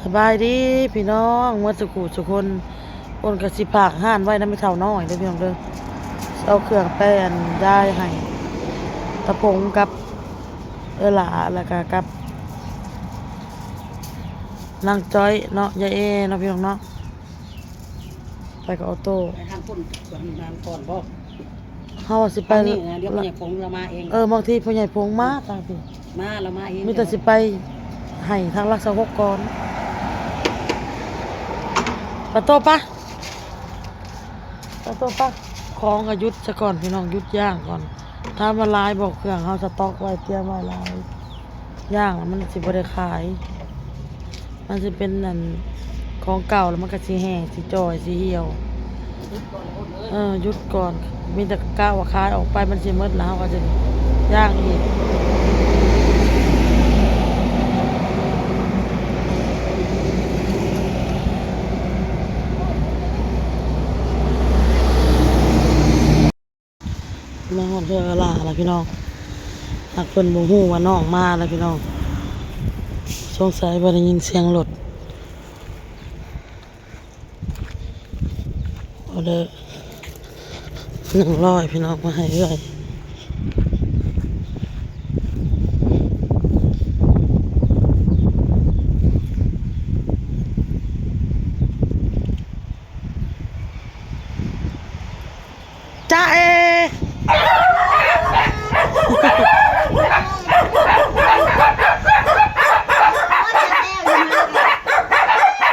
ສະບາຍດີພີ່ນ້ອງໝົດສູ່ຜູ້ສູ່ຄົນ. ໂອນກໍຊິຝາກຮ້ານໄວ້ນຳແມ່ເຖົ້ານ້ອຍເດີພີ່ນ້ອງເດີ. ເອົາເຄື່ອງໄປອັນຢາຍໃຫ້ຕາພົງກັບເອື້ອຍຫຼ້າ ແລ້ວກໍກັບນາງຈ້ອຍເນາະ ຍາຍແອເນາະ ພີ່ນ້ອງເນາະ. ໄປກັບອໍໂຕ້ ໄປທາງພຸ້ນ ສວນນາງກ່ອນບໍ່? ເຮົາວ່າຊິໄປ ອັນນີ້ນະ ດຽວພໍ່ໃຫຍ່ພົງລາວມາເອງ. ເອີ ບາງທີພໍ່ໃຫຍ່ພົງມາທາງພີ້ ມາລາວມາເອງ. ມີແຕ່ຊິໄປໃຫ້ທາງຫຼັກຊາວຫົກກ່ອນ. ປະໂຕປະ ປະໂຕປະ. ຂອງກໍຢຸດຊະກ່ອນພີ່ນ້ອງ ຢຸດຢ່າງກ່ອນ. ຖາມວ່າຫຼາຍບໍ່ ເຄື່ອງເຮົາສະຕັອກໄວ້ ຕຽມໄວ້ຫຼາຍຢ່າງ ມັນຊິບໍ່ໄດ້ຂາຍ. ມັນຊິເປັນອັນຂອງເກົ່າ ແລ້ວມັນກໍຊິແຫ້ງ ຊິຈ່ອຍ ຊິຫ່ຽວ. ເອີ ຢຸດກ່ອນ. ມີແຕ່ກະວ່າຂາຍອອກໄປມັນຊິໝົດ ແລ້ວເຮົາກໍຊິຍ່າງອີກ. ມາຮອດເຮືອນເອື້ອຍຫຼ້າແລ້ວພີ່ນ້ອງ. ຫາກເພິ່ນບໍ່ຮູ້ວ່ານ້ອງມາແລ້ວພີ່ນ້ອງ. ສົງໄສບໍ່ໄດ້ຍິນສຽງລົດ. ອໍເດີໜຶ່ງຮ້ອຍພີ່ນ້ອງ ມາໃຫ້ເອື້ອຍ. ຈ໊ະເອ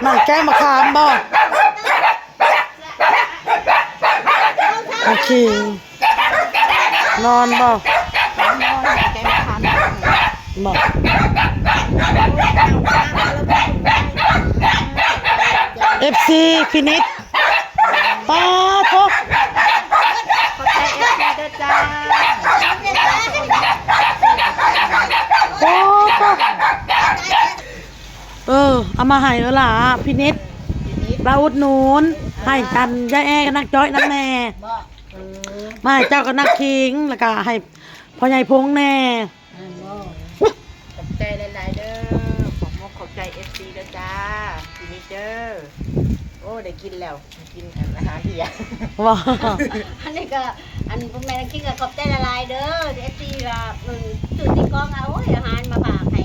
ນັ່ງແກ້ມະຂາມບໍ່? ໂອເຄ ນອນບໍ່? ນອນ ແກ້ມະຂາມ ບໍ່? ເອັຟຊີ ພິນິດ ປາໂທ ຂອບໃຈເອັຟຊີເດີຈ້າ ໂອ້ໂຫ ເອີ ເອົາມາໃຫ້ເອີຫຼ້າ ພິນິດ ມາອຸດໜູນ ໃຫ້ກັນ ຍາຍແອກັບນາງຈ້ອຍນຳແດ່ ມາໃຫ້ເຈົ້າກັບນາງຄິງ ແລ້ວກະໃຫ້ພໍ່ໃຫຍ່ພົງແດ່. ແມ່ນບໍ່? ຂອບໃຈຫຼາຍໆເດີ ຂອບມຸກຂອບໃຈເອັຟຊີເດີຈ້າ ກິນນີ້ເດີ. ໂອ້ ໄດ້ກິນແລ້ວ ກິນອັນອາຫານທ່ຽງ ບໍ່ ອັນນີ້ກໍ ອັນພວກແມ່ນກິນກໍຂອບໃຈຫຼາຍໆເດີ ເອັຟຊີວ່າ ເອີ ຊື້ຕີກອງເອົາ ໂອ້ຍ ອາຫານມາຝາກໃຫ້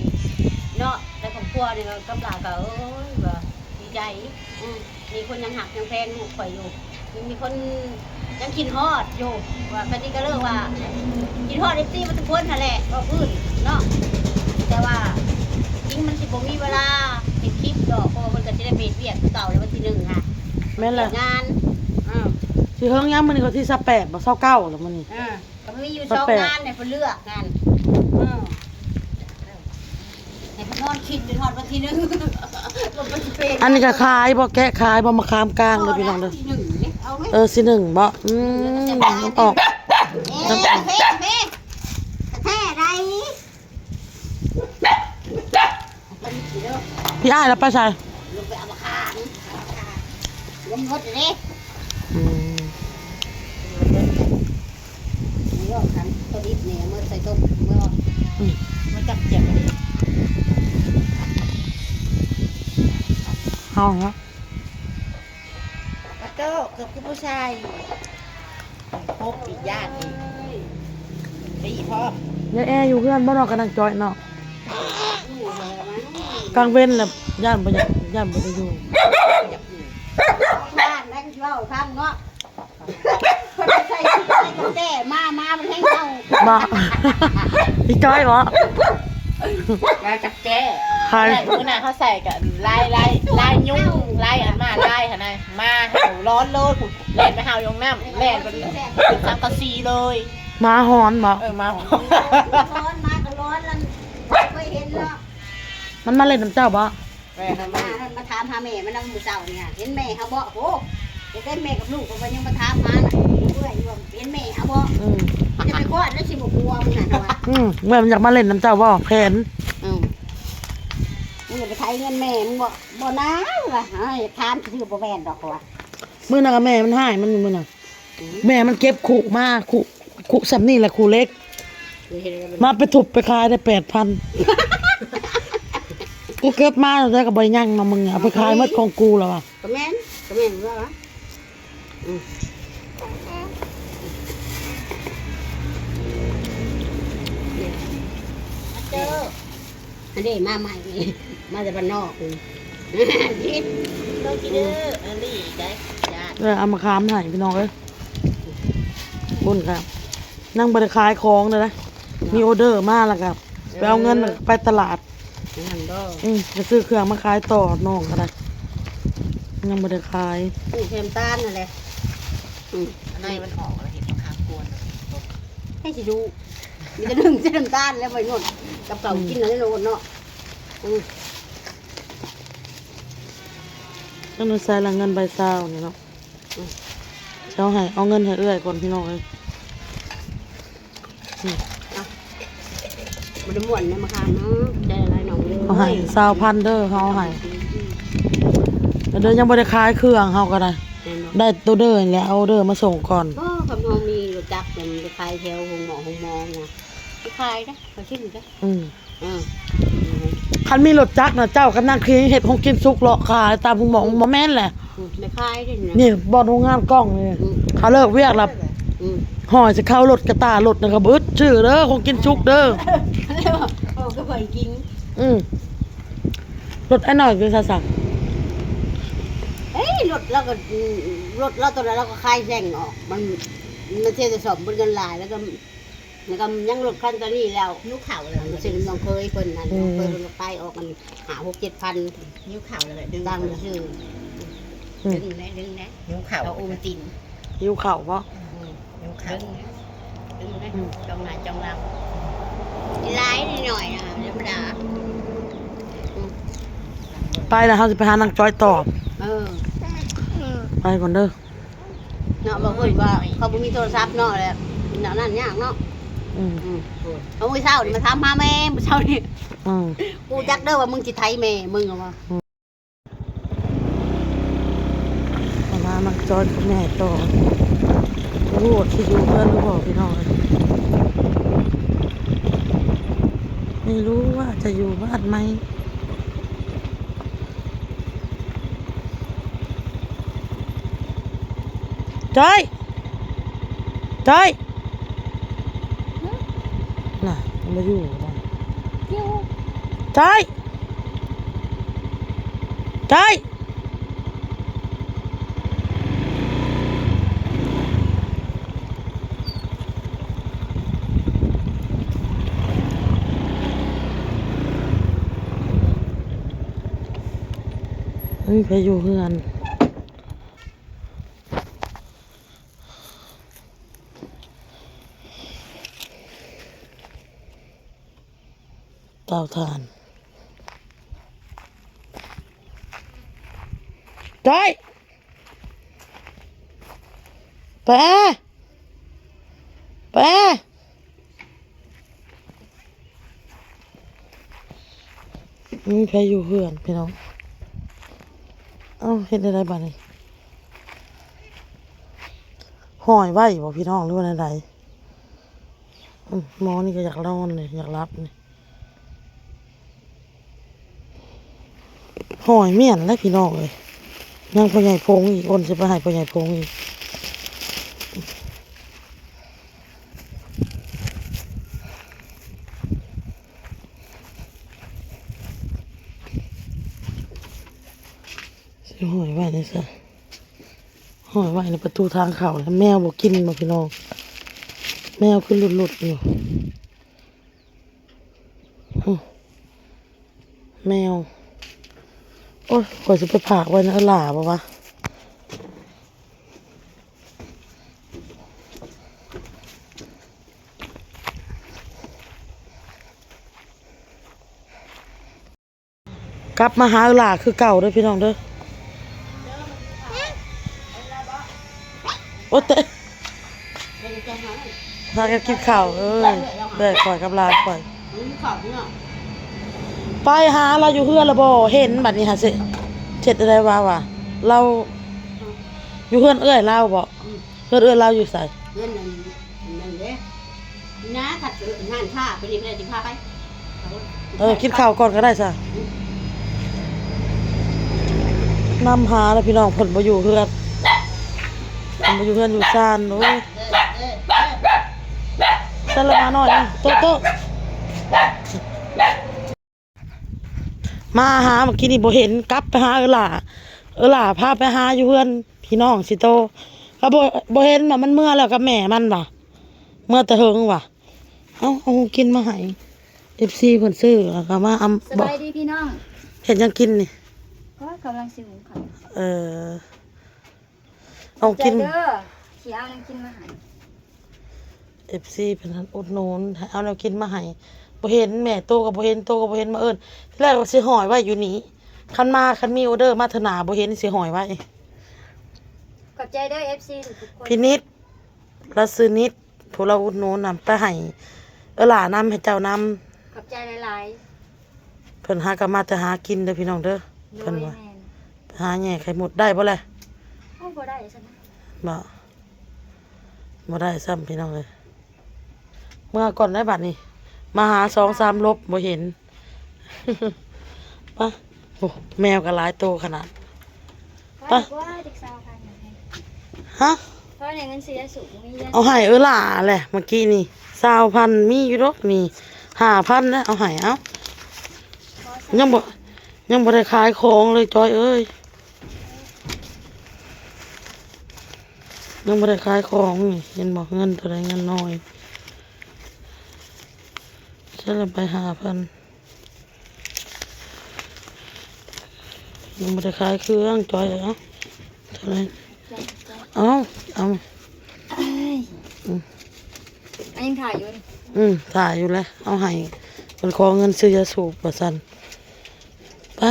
ເນາະ ແຕ່ຄອບຄົວນີ້ກໍ ກັບຫຼານກໍ ໂອ້ຍ ວ່າດີໃຈ ອືມ ມີຄົນຍັງຮັກຍັງແພງລູກຂ້ອຍຢູ່ ຍັງມີຄົນຍັງຄິດຮອດຢູ່ ວ່າປະຕິກະເລີກວ່າ ຄິດຮອດເອັຟຊີໝົດທຸກຄົນຫັ້ນແຫຼະ ເວົ້າພື້ນເນາະ ແຕ່ວ່າຈິງມັນຊິບໍ່ມີເວລາເຮັດຄລິບດອກ ເພາະວ່າເພິ່ນກໍຊິໄດ້ໄປເຮັດວຽກຄືເກົ່າແລ້ວ ວັນທີໜຶ່ງຫັ້ນ ແມ່ນແຫຼະ ເຮັດງານ ເອີ ຊິເຖິງຍາມມື້ນີ້ກໍທີຊາວແປດບໍ່ ຊາວເກົ້າແລ້ວມື້ນີ້ ເອີ ກໍມີຢູ່ສອງງານໃຫ້ເພິ່ນເລືອກງານ ເອີ ໃຫ້ເພິ່ນນອນຄິດຈົນຮອດວັນທີໜຶ່ງ ວ່າມັນຊິເປັນ ອັນນີ້ກໍຂາຍບໍ່ ແກະຂາຍບໍ່ ມະຂາມກາງເດີພີ່ນ້ອງເດີ ທີໜຶ່ງເດ້ ເອົາໄວ້ ເອີ ທີໜຶ່ງບໍ່ ອືມ ນ້ຳອອກ ເອີ ເພ ເພ ແທ້ໃດ ພີ່ອ້າຍລະໄປໃສ? ລົງໄປເອົາມະຂາມ ລົງລົດເດ້ ອືມ ເອົາຄັນຕົວດິບນີ້ເອົາມາໃສ່ຕົ້ມ ເອົາມາ ອືມ ມາຈັບແຈ່ວເດ້ ເອົາເນາະ ປາໂຕ້ ເກືອບຄືຜູ້ຊາຍ ຄົບອີກ ຢ້ານອີກ ຕີພ້ອມ ຍາຍແອຢູ່ເຮືອນບໍ່ເນາະ ກັບນາງຈ້ອຍເນາະ ກາງເວັນແລ້ວຢ້ານບໍ່ຢາກ ຢ້ານບໍ່ໄດ້ຢູ່ ຢ້ານໄດ້ກໍຊິເວົ້າໃຫ້ຟັງເນາະ ເພິ່ນໄປໃສ່ຊຸດໃສ່ກະແຈມາ ມາມັນແຮງເກົ່າ ມາ ອີຈ້ອຍບໍ່? ມາກັບແຈ ໃຜ? ມື້ໜ້າເຮົາໃສ່ກະລາຍ ລາຍ ລາຍຍຸງ ລາຍອັນໝາລາຍຫັ້ນນະ ມາເຮົາຮ້ອນໂລດ ແລ່ນໄປເຮົາຢອງນ້ຳ ແລ່ນເປັນ ເປັນສັງກະສີເລີຍ ໝາຫອນບໍ່? ເອີ ໝາຫອນ ຮ້ອນມາກໍຮ້ອນ ແລ້ວບໍ່ເຄີຍເຫັນເນາະ ມັນມາເລ່ນນຳເຈົ້າບໍ່? ແມ່ນ ມາ ມາຖາມຫາແມ່ມັນນຳມື້ເຊົ້ານີ້ ເຫັນແມ່ເຮົາບໍ່? ໂອ້ ເຫັນແຕ່ແມ່ກັບລູກ ເພິ່ນຍັງມາຖາມຫານະ ເອື້ອຍຢູ່ວ່າເຫັນແມ່ເຮົາບໍ່? ອືມ ຈະໄປຄອດແລ້ວຊິບໍ່ກົວມຶງຫັ້ນວ່າ ອືມ ແມ່ມັນຢາກມາເລ່ນນຳເຈົ້າບໍ່? ແຜນ ອືມ ມຶງຈະໄປໄຖເງິນແມ່ມຶງບໍ່? ບໍ່ນາວ່າ ເອີ ຖາມຊື່ບໍ່ແມ່ນດອກວ່າ ມື້ນັ້ນກໍແມ່ມັນຮ້າຍ ມັນມື້ນັ້ນ ອືມ ແມ່ມັນເກັບຄຸມາ ຄຸ ຄຸສ່ຳນີ້ແຫຼະ ຄຸເຫຼັກ ມາໄປທຸບໄປຂາຍໄດ້ແປດພັນ ກູເກັບມາແລ້ວກໍບໍ່ໄດ້ຍັງນຳມຶງ ເອົາໄປຂາຍໝົດຂອງກູແລ້ວວ່າ. ກໍແມ່ນ ກໍແມ່ນວ່າ ອືມ ເຈົ້າ ອັນນີ້ມາໃໝ່ນີ້ ມາແຕ່ບ້ານນອກນີ້ ເຈົ້າຊິເດີ ອັນນີ້ໄດ້ ເອີ ເອົາມາຂາມໃຫ້ພີ່ນ້ອງເອີຍ ບຸນຄັກ ຍັງບໍ່ໄດ້ຂາຍຂອງເລີຍນະ ມີອໍເດີມາແລ້ວກໍໄປເອົາເງິນ ເອີ ໄປຕະຫຼາດ ນັ້ນບໍ່ ອືມ ໄປຊື້ເຄື່ອງມາຂາຍຕໍ່ ນ້ອງກໍໄດ້ ຍັງບໍ່ໄດ້ຂາຍ ປູກແຄມຕານຫັ້ນແຫຼະ ອືມ ອັນນີ້ມັນອອກແລ້ວ ເຫັນຂາມກວນ ໃຫ້ຊິດູ ມີແຕ່ໜຶ່ງແຕ່ນ້ຳຕານແລ້ວໄປນົດ ກັບເຂົ້າ ອືມ ກິນແລ້ວໂລດເນາະ ອືມ ຕ້ອງໃຊ້ລະເງິນໃບຊາວນີ້ເນາະ ອືມ ເອົາໃຫ້ ເອົາເງິນໃຫ້ເອື້ອຍກ່ອນ ພີ່ນ້ອງເອີຍ. ອືມ ບໍ່ໄດ້ມ່ວນນຳມະຂາມເນາະ ໃຈຫຼາຍນ້ອງເອີຍ ເຂົາໃຫ້ຊາວພັນເດີ ເຮົາໃຫ້ ອືມ ແຕ່ເດີຍັງບໍ່ໄດ້ຂາຍເຄື່ອງ ເຮົາກໍໄດ້ ແມ່ນບໍ່ ໄດ້ໂຕເດີນີ້ແຫຼະ ເອົາເດີມາສົ່ງກ່ອນ ບໍ່ ຄັນເຮົາມີລົດຈັກ ມັນໄປຂາຍແຖວໂຮງໝໍໂຮງໝໍນະ ໄປຂາຍເດ້ ໄປຊື້ເດ້ ອືມ. ອືມ ຄັນມີລົດຈັກນະ ເຈົ້າກໍນັ່ງຂີ່ເຮັດຂອງກິນສຸກເລາະຂາຍຕາມໂຮງໝໍ ອືມ ບໍ່ແມ່ນແຫຼະ ອືມ ໄປຂາຍເດ້ນີ້ ນີ້ບ່ອນໂຮງງານກ້ອງນີ້ ອືມ ເຂົາເລີກວຽກແລ້ວ ອືມ ຫ້ອຍຊິເຂົ້າລົດກະຕາລົດນະ ກໍບໍ່ອຶດຊື້ເດີ ຂອງກິນສຸກເດີ ເອົາກໍໄປກິນ ອືມ ລົດອ້າຍນ້ອຍຄືຊາຊາ ເອີຍ ລົດລາວກໍ ອືມ ລົດລາວໂຕນັ້ນລາວກໍຂາຍແຊງອອກ ມັນ ມັນເສຍແຕ່ສ້ອມ ເບິດເງິນຫຼາຍ ແລ້ວກໍ ແລ້ວກໍຍັງລົດຄັນໂຕນີ້ແລ້ວ ຫິວເຂົ້າແລ້ວ ມັນຊື້ນ້ອງເຂີຍເພິ່ນນັ້ນ ອືມ ນ້ອງເຂີຍເພິ່ນກໍຂາຍອອກອັນຫ້າ ຫົກ ເຈັດພັນ ຫິວເຂົ້າແລ້ວ ດຶງ ຕັ້ງຊື່ ອືມ ດຶງແດ່ ດຶງແດ່ ຫິວເຂົ້າ ເອົາອົມຕີນ ຫິວເຂົ້າບໍ່? ອືມ ຫິວເຂົ້າ ດຶງແດ່ ດຶງແດ່ ອືມ ຈ້ອງໜ້າຈ້ອງຫຼັງ ຫຼາຍໜ້ອຍນະ ທຳມະດາ ອືມ ໄປແລ້ວ ເຮົາຊິໄປຫານາງຈ້ອຍຕໍ່ ເອີ ໄປກ່ອນເດີ. ເນາະ ບາງຄົນວ່າເຂົາບໍ່ມີໂທລະສັບເນາະ ແລ້ວແນວນັ້ນຍາກເນາະ ອືມ ອືມ ເອົາມື້ເຊົ້ານີ້ມາຖາມຫາແມ່ ມື້ເຊົ້ານີ້ ອືມ ກູຈັກເດີວ່າມຶງຊິໄຖແມ່ມຶງວ່າ ອືມ ມານາງຈອຍກັບແມ່ຕໍ່ ບໍ່ຮູ້ວ່າຊິຢູ່ເຮືອນຫຼືບໍ່ ພີ່ນ້ອງເອີຍ ໄມ່ຮູ້ວ່າຈະຢູ່ບ້ານໄໝ. ຈ້ອຍ ຈ້ອຍ ຫຶ ນະ ມັນບໍ່ຢູ່ນະ ຢູ່ ຈ້ອຍ ຈ້ອຍ. ເອີ ໃຜຢູ່ເຮືອນ? ເຕົາຖ່ານ ຈ້ອຍ ໄປແອ ໄປແອ. ບໍ່ມີໃຜຢູ່ເຮືອນພີ່ນ້ອງ. ເອົ້າ ເຮັດແນວໃດບາດນີ້? ຫ້ອຍໄວ້ບໍ່ພີ່ນ້ອງ ຫຼືວ່າແນວໃດ? ອືມ ໝໍນີ້ກໍຢາກນອນນີ້ ຢາກຫຼັບນີ້. ຫ້ອຍມ້ຽນແຫຼະພີ່ນ້ອງເອີຍ. ຍັງພໍ່ໃຫຍ່ພົງອີກ ໂອນຊິໄປໃຫ້ພໍ່ໃຫຍ່ພົງອີກ. ຊິຫ້ອຍໄວ້ໃນໃສ? ຫ້ອຍໄວ້ໃນປະຕູທາງເຂົ້າ. ແມວບໍ່ກິນບໍ່ພີ່ນ້ອງ? ແມວຄືຫຼຸດໆຢູ່. ອື ແມວ. ໂອ້ຍ ຂ້ອຍຊິໄປຝາກໄວ້ນຳອາຫຼ້າບໍ່ວະ? ກັບມາຫາເອື້ອຍຫຼ້າຄືເກົ່າເດີພີ່ນ້ອງເດີ. ໂອ້ ເຕະ ພາກັນກິນເຂົ້າ. ເອີ ເອື້ອຍຂ້ອຍກັບຫຼານຂ້ອຍ ໄປຫາລາວຢູ່ເຮືອນລະບໍ່ເຫັນ. ບັດນີ້ຫາຊິເຮັດແນວໃດວະ ວ່າລາວຢູ່ເຮືອນເອື້ອຍລາວບໍ່? ເຮືອນເອື້ອຍລາວຢູ່ໃສ? ເຮືອນນັ້ນ ນັ້ນເດ້ ນາ ຄັດເອີ ຮ້ານຄ້າໄປນີ້ ເພິ່ນຊິພາໄປ. ເອີ ກິນເຂົ້າກ່ອນກໍໄດ້ຊະ. ອືມ ນຳຫາແລ້ວພີ່ນ້ອງ ເພິ່ນບໍ່ຢູ່ເຮືອນ ເພິ່ນບໍ່ຢູ່ເຮືອນຢູ່ຊານ. ໂອ້ຍ ຊັ້ນລະມາໜ້ອຍ ໂຕະ ໂຕະ ມາຫາ ເມື່ອກີ້ນີ້ບໍ່ເຫັນ ກັບໄປຫາເອື້ອຍຫຼ້າ ເອື້ອຍຫຼ້າພາໄປຫາຢູ່ເຮືອນພີ່ນ້ອງຊິໂຕ ກໍບໍ່ ບໍ່ເຫັນວ່າມັນເມືອແລ້ວກັບແມ່ມັນວ່າ ເມືອແຕ່ເຫິງວ່າ. ເອົາ ເອົາຂອງກິນມາໃຫ້ ເອັຟຊີ ເພິ່ນຊື້ ແລ້ວກໍມາອຳ ສະບາຍດີພີ່ນ້ອງ ເຮັດຫຍັງກິນນີ້? ກໍກຳລັງຊິຫຸງເຂົ້າ. ເອີ ເອົາກິນ ຂອບໃຈເດີ ທີ່ເອົາແນວກິນມາໃຫ້. ເອັຟຊີ ເພິ່ນຫັ້ນອຸດໜູນ ໃຫ້ເອົາແນວກິນມາໃຫ້ ບໍ່ເຫັນ ແມ່ໂຕກໍບໍ່ເຫັນ ໂຕກໍບໍ່ເຫັນ ມາເອີ້ນ ທີແລກວ່າຊິຫ້ອຍໄວ້ຢູ່ນີ້ ຄັນມາ ຄັນມີອໍເດີມາເທື່ອໜ້າບໍ່ເຫັນ ຊິຫ້ອຍໄວ້. ຂອບໃຈເດີ ເອັຟຊີ ທຸກໆຄົນ. ພິນິດ ລາວຊື່ນິດ ຜູ້ລາວອຸດໜູນນຳ ໄປໃຫ້ເອື້ອຍຫຼ້ານຳ ໃຫ້ເຈົ້ານຳ. ຂອບໃຈຫຼາຍໆ. ເພິ່ນຫາກໍມາແຕ່ຫາກິນເດີພີ່ນ້ອງເດີ ໂດຍ ເພິ່ນວ່າ ແມ່ນ ໄປຫາແຍ່ໄຂ່ມຸດ ໄດ້ບໍ່ແລະ? ໂອ້ ບໍ່ໄດ້ຊັ້ນນະ ບໍ່ ບໍ່ໄດ້ຊ້ຳພີ່ນ້ອງເອີຍ. ເມືອກ່ອນໄດ໋ບັດນີ້ ມາຫາສອງສາມລົບບໍ່ເຫັນ. ປະ ໂອ້ ແມວກໍຫຼາຍໂຕຂະໜາດ. ປະ ວ່າຈັກຊາວພັນ ຮະ? ເພາະໃນເງິນຊື້ຢາສູບບໍ່ມີເງິນ ເອົາໃຫ້ເອື້ອຍຫຼ້າແຫຼະ ເມື່ອກີ້ນີ້ ຊາວພັນ ມີຢູ່ດອກນີ້ ຫ້າພັນ ແລ້ວ ເອົາໃຫ້ ເອົາ ຍັງບໍ່ ຍັງບໍ່ໄດ້ຂາຍຂອງເລີຍ ຈອຍເອີຍ. ຍັງບໍ່ໄດ້ຂາຍຂອງນີ້ ເຫັນບໍ່ ເງິນເທົ່າໃດ ເງິນນ້ອຍ ໃຊ້ລະໄປຫ້າພັນ ຍັງບໍ່ໄດ້ຂາຍເຄື່ອງ ຈອຍເອີຍ. ເອົາ ເທົ່າໃດ ເອົາ ເອົາ ອັນນີ້ຖ່າຍຢູ່ນີ້ ອືມ ຖ່າຍຢູ່ແຫຼະ ເອົາໃຫ້ ເພິ່ນຂໍເງິນຊື້ຢາສູບວ່າຊັ້ນ. ໄປ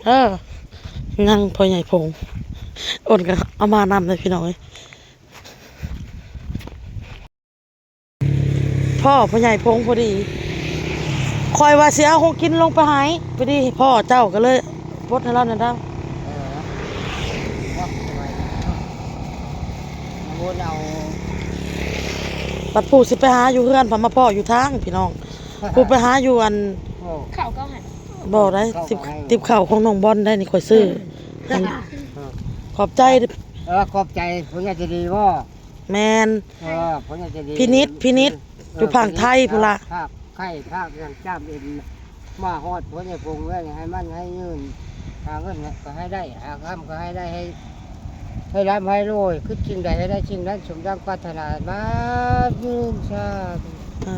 ເອີ ຍັງພໍ່ໃຫຍ່ພົງ ໂອນກໍເອົາມານຳເດ້ພີ່ນ້ອງເອີຍ. ພໍ້ພໍ່ໃຫຍ່ພົງພໍດີ ຂ້ອຍວ່າຊິເອົາຂອງກິນລົງໄປໃຫ້ ພໍດີພໍ້ເຈົ້າກໍເລີຍປົດໃຫ້ລາວແດ່ດາວ. ເອີ ສະບາຍດີເນາະ ມາໂອນເອົາ ບັດຜູ້ຊິໄປຫາຢູ່ເຮືອນ ພັດມາພໍ້ຢູ່ທາງພີ່ນ້ອງ ຜູ້ໄປຫາຢູ່ອັນ ເຂົ້າກໍຫັ້ນ ບໍ່ໄດ້ ຕິບເຂົ້າຂອງນ້ອງບອນໄດ້ນີ້ ຂ້ອຍຊື້. ເອີ ຂອບໃຈ ເອີ ຂອບໃຈຜູ້ໃຫຍ່ໃຈດີບໍ? ແມ່ນ ເອີ ຜູ້ໃຫຍ່ໃຈດີ ພິນິດ ພິນິດ ເອີ ຢູ່ຝັ່ງໄທພຸ້ນລະ ພາກໄຂ້ພາກຫຍັງຈ້ຳເອັນ ມາຮອດພໍ່ໃຫຍ່ພົງເອີຍ ໃຫ້ໝັ້ນໃຫ້ຍືນ ຫາເງິນກໍໃຫ້ໄດ້ ຫາຄຳກໍໃຫ້ໄດ້ ໃຫ້ ໃຫ້ລ່ຳໃຫ້ລວຍ ຄິດສິ່ງໃດໃຫ້ໄດ້ສິ່ງນັ້ນ ສົມດັ່ງປາດຖະໜາ ມາຍືນສາທຸ. ເອີ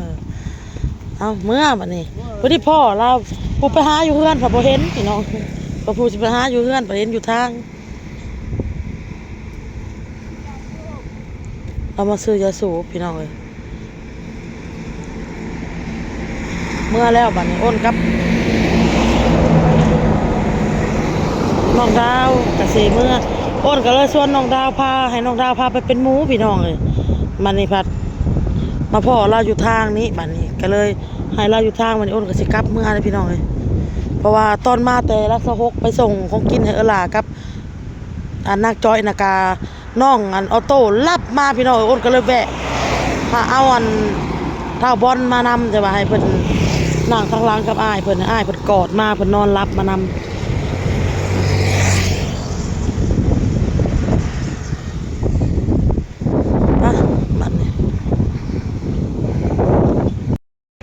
ເອົາເມືອບັດນີ້ ເມືອ ພໍດີພໍ້ລາວ ຜູ້ໄປຫາຢູ່ເຮືອນ ເຂົາບໍ່ເຫັນພີ່ນ້ອງ ເຂົາຜູ້ຊິໄປຫາຢູ່ເຮືອນ ໄປເຫັນຢູ່ທາງ. ເອົາມາຊື້ຢາສູບພີ່ນ້ອງເອີຍ. ເມືອແລ້ວບັດນີ້ ໂອນກັບນ້ອງດາວກະຊິເມືອ ໂອນກໍເລີຍຊວນນ້ອງດາວພາ ໃຫ້ນ້ອງດາວພາໄປເປັນໝູ່ພີ່ນ້ອງເອີຍ. ບັດນີ້ພັດມາພໍ້ລາວຢູ່ທາງນີ້ ບັດນີ້ກໍເລີຍໃຫ້ລາວຢູ່ທາງ ບັດນີ້ໂອນກໍຊິກັບເມືອເດ້ພີ່ນ້ອງເອີຍ. ເພາະວ່າຕອນມາແຕ່ຫຼັກຊາວຫົກ ໄປສົ່ງຂອງກິນໃຫ້ເອື້ອຍຫຼ້າກັບ ອັນນາງຈ້ອຍນະກະ ນ້ອງອັນອໍໂຕ້ລັບມາພີ່ນ້ອງເອີຍ ໂອນກໍເລີຍແວະຫາເອົາອັນທ້າວບອນມານຳ ແຕ່ວ່າໃຫ້ເພິ່ນນັ່ງທາງຫຼັງກັບອ້າຍເພິ່ນ ໃຫ້ອ້າຍເພິ່ນກອດມາ ເພິ່ນນອນຫຼັບມານຳ. ໄປ ບັດນີ້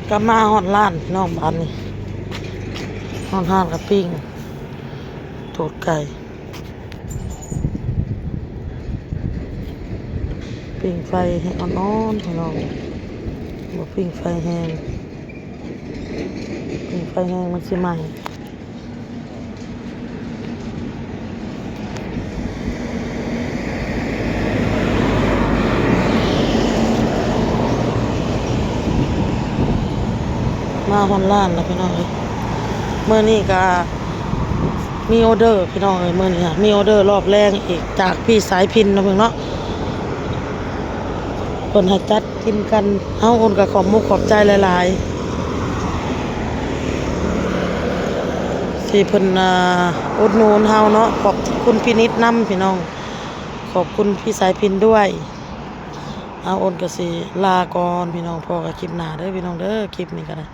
ກັບມາຮອດຮ້ານພີ່ນ້ອງ ບາດນີ້ຮອດຮ້ານກໍປີ້ງຕູດໄກ່ ປີ້ງໄຟໃຫ້ອ່ອນໆ ພີ່ນ້ອງ ບໍ່ປີ້ງໄຟແຮງ ປີ້ງໄຟແຮງມັນຊິໄໝ້. ມາຮອດຮ້ານແລ້ວພີ່ນ້ອງເອີຍ ມື້ນີ້ກະມີອໍເດີພີ່ນ້ອງເອີຍ ມື້ນີ້ມີອໍເດີຮອບແລງອີກຈາກພີ່ສາຍພິນເນາະ ເບິ່ງເນາະ ເພິ່ນໃຫ້ຈັດ ກິນກັນ ເຮົາໂອນກໍຂອບມຸກຂອບໃຈຫຼາຍໆ ທີ່ເພິ່ນ ອ່າ ອຸດໜູນເຮົາເນາະ ຂອບຄຸນພິນິດນຳພີ່ນ້ອງ ຂອບຄຸນພີ່ສາຍພິນດ້ວຍ. ເອົາ ໂອນກໍຊິລາກ່ອນພີ່ນ້ອງ ພໍ້ກັນຄລິບໜ້າເດີພີ່ນ້ອງເດີ ຄລິບນີ້ກໍໄດ້